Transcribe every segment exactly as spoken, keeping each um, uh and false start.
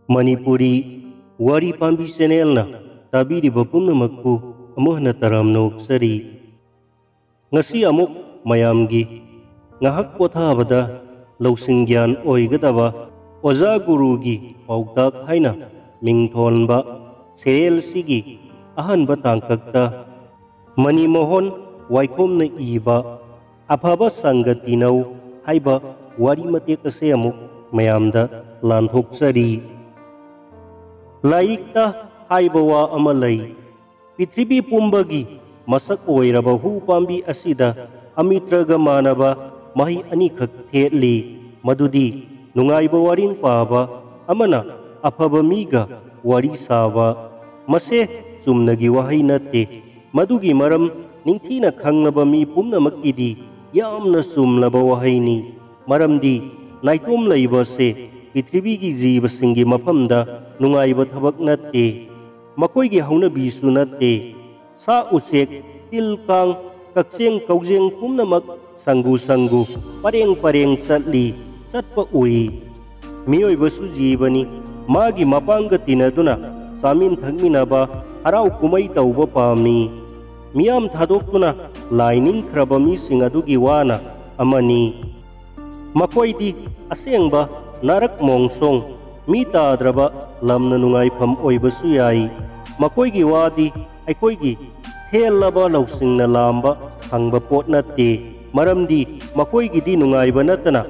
ꯃꯅꯤꯄꯨꯔꯤ ꯋꯥꯔꯤ ꯄꯥꯝꯕꯤ ꯆꯦꯅꯦꯜꯅ ꯇꯥꯕꯤꯔꯤꯕ ꯄꯨꯝꯅꯃꯛꯄꯨ ꯑꯃꯨꯛ ꯍꯟꯅ ꯇꯔꯥꯝꯅ ꯑꯣꯛꯆꯔꯤ꯫ ꯉꯁꯤ ꯑꯃꯨꯛ ꯃꯌꯥꯝꯒꯤ ꯉꯥꯏꯍꯥꯛ ꯄꯣꯊꯥꯕꯗ ꯂꯧꯁꯤꯡ ꯒ꯭ꯌꯥꯟ ꯑꯣꯏꯒꯗꯕ ꯑꯣꯖꯥ ꯒꯨꯔꯨꯒꯤ ꯄꯥꯎꯇꯥꯛ ꯍꯥꯏꯅ ꯃꯤꯡꯊꯣꯟꯕ ꯁꯦꯔꯦꯜꯁꯤꯒꯤ ꯑꯍꯥꯟꯕ ꯇꯥꯡꯀꯛꯇ ꯃꯅꯤꯃꯣꯍꯟ ꯋꯥꯏꯈꯣꯝꯅ ꯏꯕ ꯑꯐꯕ ꯁꯪꯒ ꯇꯤꯅꯧ ꯍꯥꯏꯕ ꯋꯥꯔꯤ ꯃꯇꯦꯛ ꯑꯁꯦ ꯑꯃꯨꯛ ꯃꯌꯥꯝꯗ ꯂꯥꯟꯊꯣꯛꯆꯔꯤ꯫ ꯂꯥꯏꯔꯤꯛꯇ ꯍꯥꯏꯕ ꯋꯥ ꯑꯃ ꯂꯩ, ꯄ꯭ꯔꯤꯊꯤꯕꯤ ꯄꯨꯝꯕꯒꯤ ꯃꯁꯛ ꯑꯣꯏꯔꯕ ꯍꯨ ꯄꯥꯝꯕꯤ ꯑꯁꯤꯗ ꯑꯃꯤꯇ꯭ꯔꯒ ꯃꯥꯟꯅꯕ ꯃꯍꯩ ꯑꯅꯤꯈꯛ ꯊꯦꯠꯂꯤ, ꯃꯗꯨꯗꯤ ꯅꯨꯡꯉꯥꯏꯕ ꯋꯥꯔꯦꯡ ꯄꯥꯕ ꯑꯃꯅ ꯑꯐꯕ ꯃꯤꯒ ꯋꯥꯔꯤ ꯁꯥꯕ꯫ ꯃꯁꯦ ꯆꯨꯝꯅꯒꯤ ꯋꯥꯍꯩ ꯅꯠꯇꯦ꯫ ꯃꯗꯨꯒꯤ ꯃꯔꯝ ꯅꯤꯡꯊꯤꯅ ꯈꯪꯂꯕ ꯃꯤ ꯄꯨꯝꯅꯃꯛꯀꯤꯗꯤ ꯌꯥꯝꯅ ꯆꯨꯝꯂꯕ ꯋꯥꯍꯩꯅꯤ꯫ ꯃꯔꯝꯗꯤ ꯅꯥꯏꯇꯣꯝ ꯂꯩꯕ ꯑꯁꯦ ꯄ꯭ꯔꯤꯊꯤꯕꯤꯒꯤ ꯖꯤꯕꯁꯤꯡꯒꯤ ꯃꯐꯝꯗ ꯅꯨꯡꯉꯥꯏꯕ ꯊꯕꯛ ꯅꯠꯇꯦ꯫ ꯃꯈꯣꯏꯒꯤ ꯍꯧꯅꯕꯤꯁꯨ ꯅꯠꯇꯦ꯫ ꯁꯥ ꯎꯆꯦꯛ, ꯇꯤꯜ ꯀꯥꯡ, ꯀꯛꯆꯦꯡ ꯀꯧꯖꯦꯡ ꯄꯨꯝꯅꯃꯛ ꯁꯪꯒꯨ ꯁꯪꯒꯨ, ꯄꯔꯦꯡ ꯄꯔꯦꯡ ꯆꯠꯂꯤ, ꯆꯠꯄ ꯎꯏ꯫ ꯃꯤꯑꯣꯏꯕꯁꯨ ꯖꯤꯕꯅꯤ꯫ ꯃꯥꯒꯤ ꯃꯄꯥꯡꯒ ꯇꯤꯟꯅꯗꯨꯅ ꯆꯥꯃꯤꯟ ꯊꯛꯃꯤꯟꯅꯕ, ꯍꯔꯥꯎ ꯀꯨꯝꯍꯩ ꯇꯧꯕ ꯄꯥꯝꯃꯤ꯫ ꯃꯤꯌꯥꯝ ꯊꯥꯗꯣꯛꯇꯨꯅ ꯂꯥꯏ ꯅꯤꯡꯈ꯭ꯔꯕ ꯃꯤꯁꯤꯡ ꯑꯗꯨꯒꯤ ꯋꯥꯅ ꯑꯃꯅꯤ꯫ ꯃꯈꯣꯏꯗꯤ ꯑꯁꯦꯡꯕ ꯅꯥꯔꯛ ꯃꯣꯡꯁꯣꯡ, ꯃꯤ ꯇꯥꯗ꯭ꯔꯕ ꯂꯝꯅ ꯅꯨꯡꯉꯥꯏꯐꯝ ꯑꯣꯏꯕꯁꯨ ꯌꯥꯏ꯫ ꯃꯈꯣꯏꯒꯤ ꯋꯥꯗꯤ ꯑꯩꯈꯣꯏꯒꯤ ꯊꯦꯜꯂꯕ ꯂꯧꯁꯤꯡꯅ ꯂꯥꯝꯕ ꯐꯪꯕ ꯄꯣꯠ ꯅꯠꯇꯦ꯫ ꯃꯔꯝꯗꯤ ꯃꯈꯣꯏꯒꯤꯗꯤ ꯅꯨꯡꯉꯥꯏꯕ ꯅꯠꯇꯅ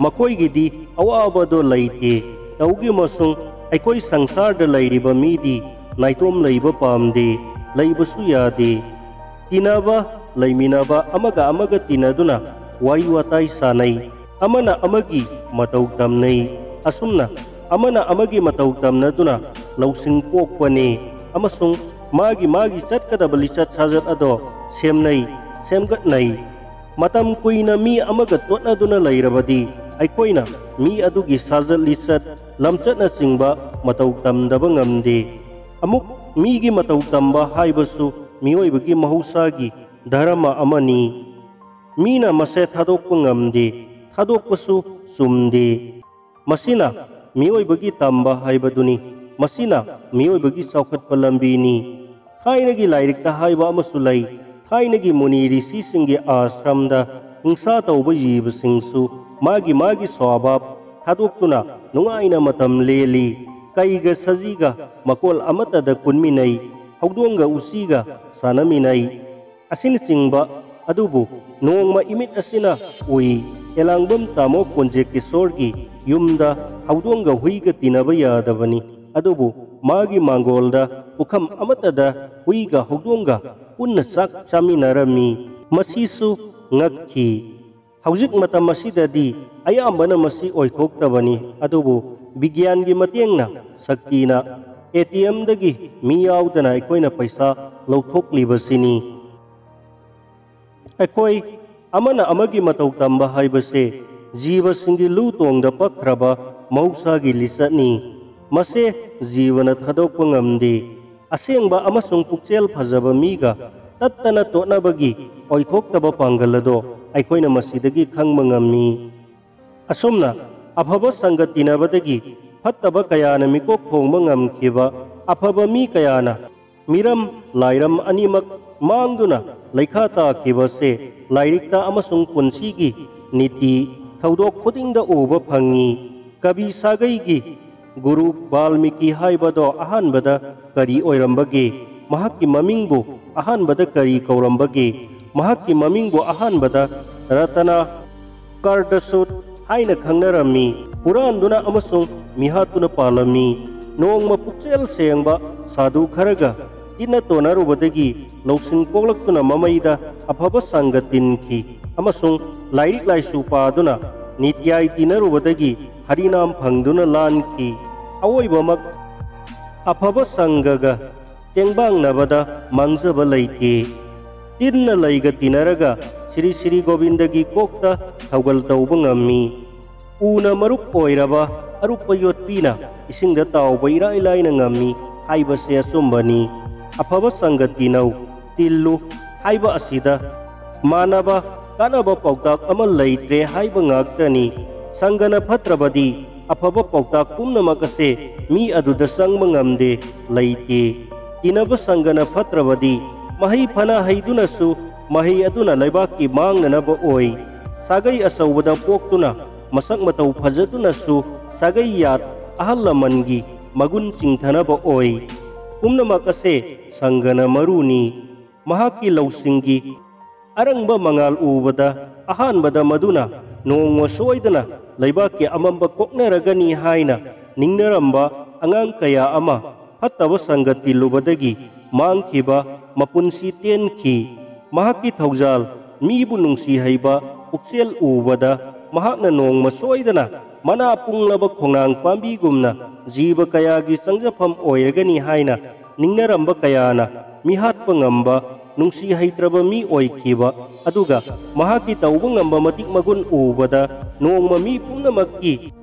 ꯃꯈꯣꯏꯒꯤꯗꯤ ꯑꯋꯥꯕꯗꯣ ꯂꯩꯇꯦ꯫ ꯇꯧꯒꯤꯃꯁꯨꯡ ꯑꯩꯈꯣꯏ ꯁꯪꯁꯥꯔꯗ ꯂꯩꯔꯤꯕ ꯃꯤꯗꯤ ꯅꯥꯏꯇꯣꯝ ꯂꯩꯕ ꯄꯥꯝꯗꯦ, ꯂꯩꯕꯁꯨ ꯌꯥꯗꯦ꯫ ꯇꯤꯟꯅꯕ, ꯂꯩꯃꯤꯟꯅꯕ, ꯑꯃꯒ ꯑꯃꯒ ꯇꯤꯟꯅꯗꯨꯅ ꯋꯥꯔꯤ ꯋꯥꯇꯥꯏ ꯁꯥꯟꯅꯩ, ꯑꯃꯅ ꯑꯃꯒꯤ ꯃꯇꯧ ꯇꯝꯅꯩ꯫ ꯑꯁꯨꯝꯅ ꯑꯃꯅ ꯑꯃꯒꯤ ꯃꯇꯧ ꯇꯝꯅꯗꯨꯅ ꯂꯧꯁꯤꯡ ꯄꯣꯛꯄꯅꯤ ꯑꯃꯁꯨꯡ ꯃꯥꯒꯤ ꯃꯥꯒꯤ ꯆꯠꯀꯗꯕ ꯂꯤꯆꯠ ꯁꯥꯖꯠ ꯑꯗꯣ ꯁꯦꯝꯅꯩ, ꯁꯦꯝꯒꯠꯅꯩ꯫ ꯃꯇꯝ ꯀꯨꯏꯅ ꯃꯤ ꯑꯃꯒ ꯇꯣꯠꯅꯗꯨꯅ ꯂꯩꯔꯕꯗꯤ ꯑꯩꯈꯣꯏꯅ ꯃꯤ ꯑꯗꯨꯒꯤ ꯁꯥꯖꯠ ꯂꯤꯆꯠ, ꯂꯝꯆꯠꯅꯆꯤꯡꯕ ꯃꯇꯧ ꯇꯝꯗꯕ ꯉꯝꯗꯦ꯫ ꯑꯃꯨꯛ ꯃꯤꯒꯤ ꯃꯇꯧ ꯇꯝꯕ ꯍꯥꯏꯕꯁꯨ ꯃꯤꯑꯣꯏꯕꯒꯤ ꯃꯍꯧꯁꯥꯒꯤ ꯙꯔꯃ ꯑꯃꯅꯤ꯫ ꯃꯤꯅ ꯃꯁꯦ ꯊꯥꯗꯣꯛꯄ ꯉꯝꯗꯦ, ꯊꯥꯗꯣꯛꯄꯁꯨ ꯆꯨꯝꯗꯦ꯫ ꯃꯁꯤꯅ ꯃꯤꯑꯣꯏꯕꯒꯤ ꯇꯝꯕ ꯍꯥꯏꯕꯗꯨꯅꯤ꯫ ꯃꯁꯤꯅ ꯃꯤꯑꯣꯏꯕꯒꯤ ꯆꯥꯎꯈꯠꯄ ꯂꯝꯕꯤꯅꯤ꯫ ꯊꯥꯏꯅꯒꯤ ꯂꯥꯏꯔꯤꯛꯇ ꯍꯥꯏꯕ ꯑꯃꯁꯨ ꯂꯩ, ꯊꯥꯏꯅꯒꯤ ꯃꯨꯅꯤ ꯔꯤꯁꯤꯁꯤꯡꯒꯤ ꯑꯥꯁ꯭ꯔꯝꯗ ꯍꯤꯡꯁꯥ ꯇꯧꯕ ꯖꯤꯕꯁꯤꯡꯁꯨ ꯃꯥꯒꯤ ꯃꯥꯒꯤ ꯁ꯭ꯋꯥꯚꯥꯕ ꯊꯥꯗꯣꯛꯇꯨꯅ ꯅꯨꯡꯉꯥꯏꯅ ꯃꯇꯝ ꯂꯦꯜꯂꯤ꯫ ꯀꯩꯒ ꯁꯖꯤꯒ ꯃꯀꯣꯜ ꯑꯃꯠꯇꯗ ꯀꯨꯟꯃꯤꯟꯅꯩ, ꯍꯧꯗꯣꯡꯒ ꯎꯆꯤꯒ ꯁꯥꯟꯅꯃꯤꯟꯅꯩ꯫ ꯑꯁꯤꯅꯆꯤꯡꯕ ꯑꯗꯨꯕꯨ ꯅꯣꯡꯃ ꯏꯃꯤꯠ ꯑꯁꯤꯅ ꯎꯏ, ꯑꯦꯂꯥꯡꯕꯝ ꯇꯥꯃꯣ ꯀꯣꯟꯖꯦ ꯀꯤꯁꯣꯔꯒꯤ ꯌꯨꯝꯗ ꯍꯧꯗꯣꯡꯒ ꯍꯨꯏꯒ ꯇꯤꯟꯅꯕ ꯌꯥꯗꯕꯅꯤ꯫ ꯑꯗꯨꯕꯨ ꯃꯥꯒꯤ ꯃꯥꯡꯒꯣꯜꯗ ꯄꯨꯈꯝ ꯑꯃꯠꯇꯗ ꯍꯨꯏꯒ ꯍꯧꯗꯣꯡꯒ ꯄꯨꯟꯅ ꯆꯥꯛ ꯆꯥꯃꯤꯟꯅꯔꯝꯃꯤ꯫ ꯃꯁꯤꯁꯨ ꯉꯛꯈꯤ꯫ ꯍꯧꯖꯤꯛ ꯃꯇꯝ ꯑꯁꯤꯗꯗꯤ ꯑꯌꯥꯝꯕꯅ ꯃꯁꯤ ꯑꯣꯏꯊꯣꯛꯇꯕꯅꯤ, ꯑꯗꯨꯕꯨ ꯕꯤꯒ꯭ꯌꯥꯟꯒꯤ ꯃꯇꯦꯡꯅ, ꯁꯛꯇꯤꯅ, ꯑꯦ ꯇꯤ ꯑꯦꯝꯗꯒꯤ ꯃꯤ ꯌꯥꯎꯗꯅ ꯑꯩꯈꯣꯏꯅ ꯄꯩꯁꯥ ꯂꯧꯊꯣꯛꯂꯤꯕꯁꯤꯅꯤ꯫ ꯑꯩꯈꯣꯏ ꯑꯃꯅ ꯑꯃꯒꯤ ꯃꯇꯧ ꯇꯝꯕ ꯍꯥꯏꯕꯁꯦ ꯖꯤꯕꯁꯤꯡꯒꯤ ꯂꯨ ꯇꯣꯡꯗ ꯄꯛꯈ꯭ꯔꯕ ꯃꯍꯧꯁꯥꯒꯤ ꯂꯤꯆꯠꯅꯤ꯫ ꯃꯁꯦ ꯖꯤꯕꯅ ꯊꯥꯗꯣꯛꯄ ꯉꯝꯗꯦ꯫ ꯑꯁꯦꯡꯕ ꯑꯃꯁꯨꯡ ꯄꯨꯛꯆꯦꯜ ꯐꯖꯕ ꯃꯤꯒ ꯇꯠꯇꯅ ꯇꯣꯠꯅꯕꯒꯤ ꯑꯣꯏꯊꯣꯛꯇꯕ ꯄꯥꯡꯒꯜ ꯑꯗꯣ ꯑꯩꯈꯣꯏꯅ ꯃꯁꯤꯗꯒꯤ ꯈꯪꯕ ꯉꯝꯃꯤ꯫ ꯑꯁꯨꯝꯅ ꯑꯐꯕ ꯁꯪꯒ ꯇꯤꯟꯅꯕꯗꯒꯤ ꯐꯠꯇꯕ ꯀꯌꯥꯅ ꯃꯤꯀꯣꯛ ꯊꯣꯡꯕ ꯉꯝꯈꯤꯕ ꯑꯐꯕ ꯃꯤ ꯀꯌꯥꯅ ꯃꯤꯔꯝ ꯂꯥꯏꯔꯝ ꯑꯅꯤꯃꯛ ꯃꯥꯡꯗꯨꯅ ꯂꯩꯈꯥ ꯇꯥꯈꯤꯕꯁꯦ ꯂꯥꯏꯔꯤꯛꯇ ꯑꯃꯁꯨꯡ ꯄꯨꯟꯁꯤꯒꯤ ꯅꯤꯇꯤ ꯊꯧꯗꯣꯛ ꯈꯨꯗꯤꯡꯗ ꯎꯕ ꯐꯪꯉꯤ꯫ ꯀꯕꯤ ꯁꯥꯒꯩꯒꯤ ꯒꯨꯔꯨ ꯕꯥꯜꯃꯤꯀꯤ ꯍꯥꯏꯕꯗꯣ ꯑꯍꯥꯟꯕꯗ ꯀꯔꯤ ꯑꯣꯏꯔꯝꯕꯒꯦ? ꯃꯍꯥꯛꯀꯤ ꯃꯃꯤꯡꯕꯨ ꯑꯍꯥꯟꯕꯗ ꯀꯔꯤ ꯀꯧꯔꯝꯕꯒꯦ? ꯃꯍꯥꯛꯀꯤ ꯃꯃꯤꯡꯕꯨ ꯑꯍꯥꯟꯕꯗ ꯔꯇꯅꯥ ꯀꯔꯗꯁꯨꯠ ꯍꯥꯏꯅ ꯈꯪꯅꯔꯝꯃꯤ꯫ ꯍꯨꯔꯥꯟꯗꯨꯅ ꯑꯃꯁꯨꯡ ꯃꯤꯍꯥꯠꯇꯨꯅ ꯄꯥꯜꯂꯝꯃꯤ꯫ ꯅꯣꯡꯃ ꯄꯨꯛꯆꯦꯜ ꯁꯦꯡꯕ ꯁꯥꯗꯨ ꯈꯔꯒ ꯇꯤꯟꯅ ꯇꯣꯟꯅꯔꯨꯕꯗꯒꯤ ꯂꯧꯁꯤꯡ ꯄꯣꯛꯂꯛꯇꯨꯅ ꯃꯃꯩꯗ ꯑꯐꯕ ꯁꯪꯒ ꯇꯤꯟꯈꯤ ꯑꯃꯁꯨꯡ ꯂꯥꯏꯔꯤꯛ ꯂꯥꯏꯁꯨ ꯄꯥꯗꯨꯅ ꯅꯤꯇ꯭ꯌꯥꯏ ꯇꯤꯟꯅꯔꯨꯕꯗꯒꯤ ꯍꯔꯤꯅꯥꯝ ꯐꯪꯗꯨꯅ ꯂꯥꯟꯈꯤ꯫ ꯑꯋꯣꯏꯕꯃꯛ ꯑꯐꯕ ꯁꯪꯒꯒ ꯇꯦꯡꯕꯥꯡꯅꯕꯗ ꯃꯥꯡꯖꯕ ꯂꯩꯇꯦ꯫ ꯇꯤꯟꯅ ꯂꯩꯒ ꯇꯤꯟꯅꯔꯒ ꯁ꯭ꯔꯤ ꯁ꯭ꯔꯤ ꯒꯣꯕꯤꯟꯗꯒꯤ ꯀꯣꯛꯇ ꯊꯧꯒꯜ ꯇꯧꯕ ꯉꯝꯃꯤ꯫ ꯎꯅ ꯃꯔꯨꯞ ꯑꯣꯏꯔꯕ ꯑꯔꯨꯞꯄ ꯌꯣꯠꯄꯤꯅ ꯏꯁꯤꯡꯗ ꯇꯥꯎꯕ ꯏꯔꯥꯏ ꯂꯥꯏꯅ ꯉꯝꯃꯤ ꯍꯥꯏꯕꯁꯦ ꯑꯆꯨꯝꯕꯅꯤ꯫ ꯑꯐꯕ ꯁꯪꯒ ꯇꯤꯟꯅꯧ, ꯇꯤꯜꯂꯨ ꯍꯥꯏꯕ ꯑꯁꯤꯗ ꯃꯥꯟꯅꯕ ꯀꯥꯟꯅꯕ ꯄꯥꯎꯇꯥꯛ ꯑꯃ ꯂꯩꯇ꯭ꯔꯦ ꯍꯥꯏꯕ ꯉꯥꯛꯇꯅꯤ꯫ ꯁꯪꯒꯅ ꯐꯠꯇ꯭ꯔꯕꯗꯤ ꯑꯐꯕ ꯄꯥꯎꯇꯥꯛ ꯄꯨꯝꯅꯃꯛ ꯑꯁꯦ ꯃꯤ ꯑꯗꯨꯗ ꯆꯪꯕ ꯉꯝꯗꯦ, ꯂꯩꯇꯦ꯫ ꯇꯤꯟꯅꯕ ꯁꯪꯒꯅ ꯐꯠꯇ꯭ꯔꯕꯗꯤ, ꯃꯍꯩ ꯐꯅ ꯍꯩꯗꯨꯅꯁꯨ ꯃꯍꯩ ꯑꯗꯨꯅ ꯂꯩꯕꯥꯛꯀꯤ ꯃꯥꯡꯅꯅꯕ ꯑꯣꯏ꯫ ꯁꯥꯒꯩ ꯑꯆꯧꯕꯗ ꯄꯣꯛꯇꯨꯅ ꯃꯁꯛ ꯃꯇꯧ ꯐꯖꯗꯨꯅꯁꯨ ꯁꯥꯒꯩ ꯌꯥꯠ ꯑꯍꯜ ꯂꯃꯟꯒꯤ ꯃꯒꯨꯟ ꯆꯤꯡꯊꯅꯕ ꯑꯣꯏ꯫ ꯄꯨꯝꯅꯃꯛ ꯑꯁꯦ ꯁꯪꯒꯅ ꯃꯔꯨꯅꯤ꯫ ꯃꯍꯥꯛꯀꯤ ꯂꯧꯁꯤꯡꯒꯤ ꯑꯔꯪꯕ ꯃꯉꯥꯜ ꯎꯕꯗ, ꯑꯍꯥꯟꯕꯗ ꯃꯗꯨꯅ ꯅꯣꯡꯃ ꯁꯣꯏꯗꯅ ꯂꯩꯕꯥꯛꯀꯤ ꯑꯃꯝꯕ ꯀꯣꯛꯅꯔꯒꯅꯤ ꯍꯥꯏꯅ ꯅꯤꯡꯅꯔꯝꯕ ꯑꯉꯥꯡ ꯀꯌꯥ ꯑꯃ ꯐꯠꯇꯕ ꯁꯪꯒ ꯇꯤꯜꯂꯨꯕꯗꯒꯤ ꯃꯥꯡꯈꯤꯕ ꯃꯄꯨꯟꯁꯤ ꯇꯦꯟꯈꯤ꯫ ꯃꯍꯥꯛꯀꯤ ꯊꯧꯖꯥꯜ, ꯃꯤꯕꯨ ꯅꯨꯡꯁꯤ ꯍꯩꯕ ꯄꯨꯛꯆꯦꯜ ꯎꯕꯗ, ꯃꯍꯥꯛꯅ ꯅꯣꯡꯃ ꯁꯣꯏꯗꯅ ꯃꯅꯥ ꯄꯨꯡꯂꯕ ꯈꯣꯡꯅꯥꯡ ꯄꯥꯝꯕꯤꯒꯨꯝꯅ ꯖꯤꯕ ꯀꯌꯥꯒꯤ ꯆꯪꯖꯐꯝ ꯑꯣꯏꯔꯒꯅꯤ ꯍꯥꯏꯅ ꯅꯤꯡꯅꯔꯝꯕ ꯀꯌꯥꯅ ꯃꯤꯍꯥꯠꯄ ꯉꯝꯕ, ꯅꯨꯡꯁꯤ ꯍꯩꯇ꯭ꯔꯕ ꯃꯤ ꯑꯣꯏꯈꯤꯕ, ꯑꯗꯨꯒ ꯃꯍꯥꯛꯀꯤ ꯇꯧꯕ ꯉꯝꯕ ꯃꯇꯤꯛ ꯃꯒꯨꯟ ꯎꯕꯗ ꯅꯣꯡꯃ ꯃꯤ ꯄꯨꯝꯅꯃꯛꯀꯤ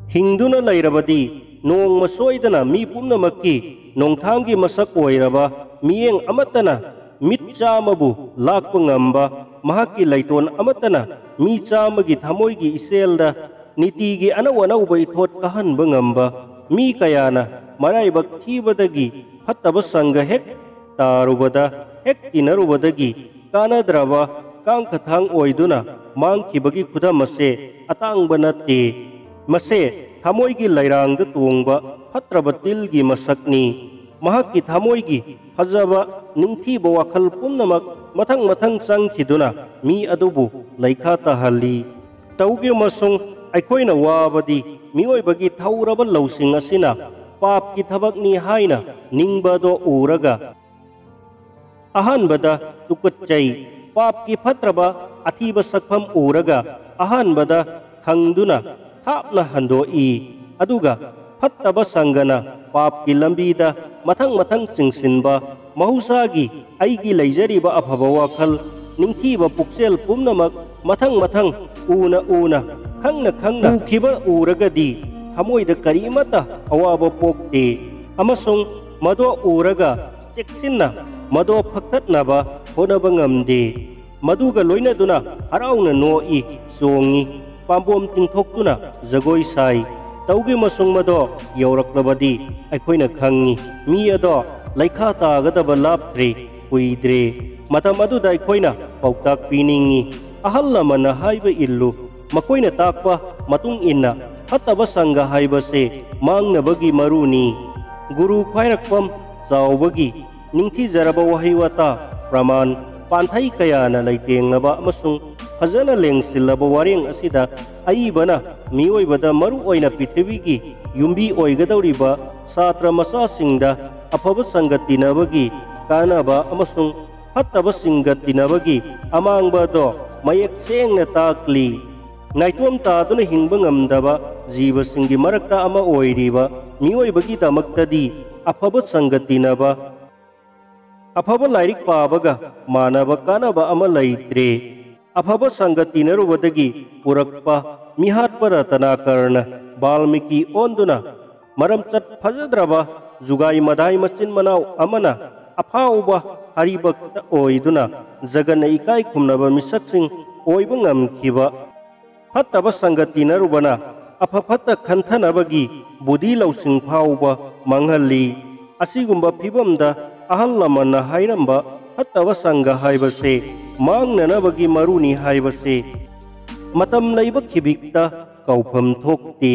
ꯍꯤꯡꯗꯨꯅ ꯂꯩꯔꯕꯗꯤ, ꯅꯣꯡꯃ ꯁꯣꯏꯗꯅ ꯃꯤ ꯄꯨꯝꯅꯃꯛꯀꯤ ꯅꯣꯡꯊꯥꯡꯒꯤ ꯃꯁꯛ ꯑꯣꯏꯔꯕ ꯃꯤꯠꯌꯦꯡ ꯑꯃꯠꯇꯅ ꯃꯤꯠ ꯆꯥꯝꯃꯕꯨ ꯂꯥꯛꯄ ꯉꯝꯕ ꯃꯍꯥꯛꯀꯤ ꯂꯩꯇꯣꯟ ꯑꯃꯠꯇꯅ ꯃꯤ ꯆꯥꯝꯃꯒꯤ ꯊꯃꯣꯏꯒꯤ ꯏꯆꯦꯜꯗ ꯅꯤꯇꯤꯒꯤ ꯑꯅꯧ ꯑꯅꯧꯕ ꯏꯊꯣꯠ ꯀꯥꯍꯟꯕ ꯉꯝꯕ ꯃꯤ ꯀꯌꯥꯅ ꯃꯔꯥꯏꯕꯛ ꯊꯤꯕꯗꯒꯤ ꯐꯠꯇꯕ ꯁꯪꯒ ꯍꯦꯛ ꯇꯥꯔꯨꯕꯗ, ꯍꯦꯛ ꯇꯤꯟꯅꯔꯨꯕꯗꯒꯤ ꯀꯥꯟꯅꯗ꯭ꯔꯕ ꯀꯥꯡꯈꯊꯥꯡ ꯑꯣꯏꯗꯨꯅ ꯃꯥꯡꯈꯤꯕꯒꯤ ꯈꯨꯗꯝ ꯑꯁꯦ ꯑꯇꯥꯡꯕ ꯅꯠꯇꯦ꯫ ꯃꯁꯦ ꯊꯃꯣꯏꯒꯤ ꯂꯩꯔꯥꯡꯗ ꯇꯣꯡꯕ ꯐꯠꯇ꯭ꯔꯕ ꯇꯤꯜꯒꯤ ꯃꯁꯛꯅꯤ꯫ ꯃꯍꯥꯛꯀꯤ ꯊꯃꯣꯏꯒꯤ ꯐꯖꯕ, ꯅꯤꯡꯊꯤꯕ ꯋꯥꯈꯜ ꯄꯨꯝꯅꯃꯛ ꯃꯊꯪ ꯃꯊꯪ ꯆꯪꯈꯤꯗꯨꯅ ꯃꯤ ꯑꯗꯨꯕꯨ ꯂꯩꯈꯥ ꯇꯥꯍꯜꯂꯤ꯫ ꯇꯧꯒꯤ ꯑꯃꯁꯨꯡ ꯑꯩꯈꯣꯏꯅ ꯋꯥꯕꯗꯤ ꯃꯤꯑꯣꯏꯕꯒꯤ ꯊꯧꯔꯕ ꯂꯧꯁꯤꯡ ꯑꯁꯤꯅ ꯄꯥꯞꯀꯤ ꯊꯕꯛꯅꯤ ꯍꯥꯏꯅ ꯅꯤꯡꯕꯗꯣ ꯎꯔꯒ, ꯑꯍꯥꯟꯕꯗ ꯇꯨꯀꯠꯆꯩ꯫ ꯄꯥꯞꯀꯤ ꯐꯠꯇ꯭ꯔꯕ ꯑꯊꯤꯕ ꯁꯛꯐꯝ ꯎꯔꯒ ꯑꯍꯥꯟꯕꯗ ꯈꯪꯗꯨꯅ ꯊꯥꯞꯅ ꯍꯟꯗꯣꯛꯏ꯫ ꯑꯗꯨꯒ ꯐꯠꯇꯕ ꯁꯪꯒꯅ ꯄꯥꯞꯀꯤ ꯂꯝꯕꯤꯗ ꯃꯊꯪ ꯃꯊꯪ ꯆꯤꯡꯁꯤꯟꯕ ꯃꯍꯧꯁꯥꯒꯤ ꯑꯩꯒꯤ ꯂꯩꯖꯔꯤꯕ ꯑꯐꯕ ꯋꯥꯈꯜ, ꯅꯤꯡꯊꯤꯕ ꯄꯨꯛꯆꯦꯜ ꯄꯨꯝꯅꯃꯛ ꯃꯊꯪ ꯃꯊꯪ ꯎꯅ ꯎꯅ, ꯈꯪꯅ ꯈꯪꯅ ꯎꯈꯤꯕ ꯎꯔꯒꯗꯤ ꯊꯃꯣꯏꯗ ꯀꯔꯤꯃꯠꯇ ꯑꯋꯥꯕ ꯄꯣꯛꯇꯦ꯫ ꯑꯃꯁꯨꯡ ꯃꯗꯣ ꯎꯔꯒ ꯆꯦꯛꯁꯤꯟꯅ ꯃꯗꯣ ꯐꯒꯠꯅꯕ ꯍꯣꯠꯅꯕ ꯉꯝꯗꯦ꯫ ꯃꯗꯨꯒ ꯂꯣꯏꯅꯗꯨꯅ ꯍꯔꯥꯎꯅ ꯅꯣꯛꯏ, ꯆꯣꯡꯏ, ꯄꯥꯝꯕꯣꯝ ꯇꯤꯡꯊꯣꯛꯇꯨꯅ ꯖꯒꯣꯏ ꯁꯥꯏ꯫ ꯇꯧꯒꯤ ꯑꯃꯁꯨꯡ ꯃꯗꯣ ꯌꯧꯔꯛꯂꯕꯗꯤ ꯑꯩꯈꯣꯏꯅ ꯈꯪꯉꯤ꯫ ꯃꯤ ꯑꯗꯣ ꯂꯩꯈꯥ ꯇꯥꯒꯗꯕ ꯂꯥꯞꯇ꯭ꯔꯦ, ꯀꯨꯏꯗ꯭ꯔꯦ꯫ ꯃꯇꯝ ꯑꯗꯨꯗ ꯑꯩꯈꯣꯏꯅ ꯄꯥꯎꯇꯥꯛ ꯄꯤꯅꯤꯡꯏ꯫ ꯑꯍꯜ ꯂꯃꯟꯅ ꯍꯥꯏꯕ ꯏꯜꯂꯨ꯫ ꯃꯈꯣꯏꯅ ꯇꯥꯛꯄ ꯃꯇꯨꯡ ꯏꯟꯅ ꯐꯠꯇꯕ ꯁꯪꯒ ꯍꯥꯏꯕꯁꯦ ꯃꯥꯡꯅꯕꯒꯤ ꯃꯔꯨꯅꯤ꯫ ꯒꯨꯔꯨ ꯈ꯭ꯋꯥꯏꯔꯥꯛꯄꯝ ꯆꯥꯎꯕꯒꯤ ꯅꯤꯡꯊꯤꯖꯔꯕ ꯋꯥꯍꯩ ꯋꯥꯇꯥ, ꯄ꯭ꯔꯃꯥꯟ, ꯄꯥꯟꯊꯩ ꯀꯌꯥꯅ ꯂꯩꯇꯦꯡꯂꯕ ꯑꯃꯁꯨꯡ ꯐꯖꯅ ꯂꯦꯡꯁꯤꯜꯂꯕ ꯋꯥꯔꯦꯡ ꯑꯁꯤꯗ ꯑꯏꯕꯅ ꯃꯤꯑꯣꯏꯕꯗ, ꯃꯔꯨ ꯑꯣꯏꯅ ꯄ꯭ꯔꯤꯊꯤꯕꯤꯒꯤ ꯌꯨꯝꯕꯤ ꯑꯣꯏꯒꯗꯧꯔꯤꯕ ꯁꯥꯇ꯭ꯔ ꯃꯆꯥꯁꯤꯡꯗ ꯑꯐꯕ ꯁꯪꯒ ꯇꯤꯟꯅꯕꯒꯤ ꯀꯥꯟꯅꯕ ꯑꯃꯁꯨꯡ ꯐꯠꯇꯕ ꯁꯪꯒ ꯇꯤꯟꯅꯕꯒꯤ ꯑꯃꯥꯡꯕ ꯑꯗꯣ ꯃꯌꯦꯛ ꯁꯦꯡꯅ ꯇꯥꯛꯂꯤ꯫ ꯅꯥꯏꯇꯣꯝ ꯇꯥꯗꯨꯅ ꯍꯤꯡꯕ ꯉꯝꯗꯕ ꯖꯤꯕꯁꯤꯡꯒꯤ ꯃꯔꯛꯇ ꯑꯃ ꯑꯣꯏꯔꯤꯕ ꯃꯤꯑꯣꯏꯕꯒꯤꯗꯃꯛꯇꯗꯤ ꯑꯐꯕ ꯁꯪꯒ ꯇꯤꯟꯅꯕ, ꯑꯐꯕ ꯂꯥꯏꯔꯤꯛ ꯄꯥꯕꯒ ꯃꯥꯟꯅꯕ ꯀꯥꯟꯅꯕ ꯑꯃ ꯂꯩꯇ꯭ꯔꯦ꯫ ꯑꯐꯕ ꯁꯪꯒ ꯇꯤꯟꯅꯔꯨꯕꯗꯒꯤ ꯄꯨꯔꯛꯄ ꯃꯤꯍꯥꯠꯄ ꯔꯇꯅꯥꯀꯔꯅ ꯕꯥꯜꯃꯤꯀꯤ ꯑꯣꯟꯗꯨꯅ ꯃꯔꯝꯆꯠ ꯐꯖꯗ꯭ꯔꯕ ꯖꯨꯒꯥꯏ ꯃꯗꯥꯏ ꯃꯆꯤꯟ ꯃꯅꯥꯎ ꯑꯃꯅ ꯑꯐꯥꯎꯕ ꯍꯔꯤꯚꯛꯇ ꯑꯣꯏꯗꯨꯅ ꯖꯒꯟꯅ ꯏꯀꯥꯏ ꯈꯨꯝꯅꯕ ꯃꯤꯁꯛꯁꯤꯡ ꯑꯣꯏꯕ ꯉꯝꯈꯤꯕ꯫ ꯐꯠꯇꯕ ꯁꯪꯒ ꯇꯤꯟꯅꯔꯨꯕꯅ ꯑꯐ ꯐꯠꯇ ꯈꯟꯊꯅꯕꯒꯤ ꯕꯨꯙꯤ ꯂꯧꯁꯤꯡ ꯐꯥꯎꯕ ꯃꯥꯡꯍꯜꯂꯤ꯫ ꯑꯁꯤꯒꯨꯝꯕ ꯐꯤꯕꯝꯗ ꯑꯍꯜ ꯂꯃꯟꯅ ꯍꯥꯏꯔꯝꯕ ꯐꯠꯇꯕ ꯁꯪꯒ ꯍꯥꯏꯕꯁꯦ ꯃꯥꯡꯅꯅꯕꯒꯤ ꯃꯔꯨꯅꯤ ꯍꯥꯏꯕꯁꯦ ꯃꯇꯝ ꯂꯩꯕ ꯈꯤꯕꯤꯛꯇ ꯀꯥꯎꯐꯝ ꯊꯣꯛꯇꯦ꯫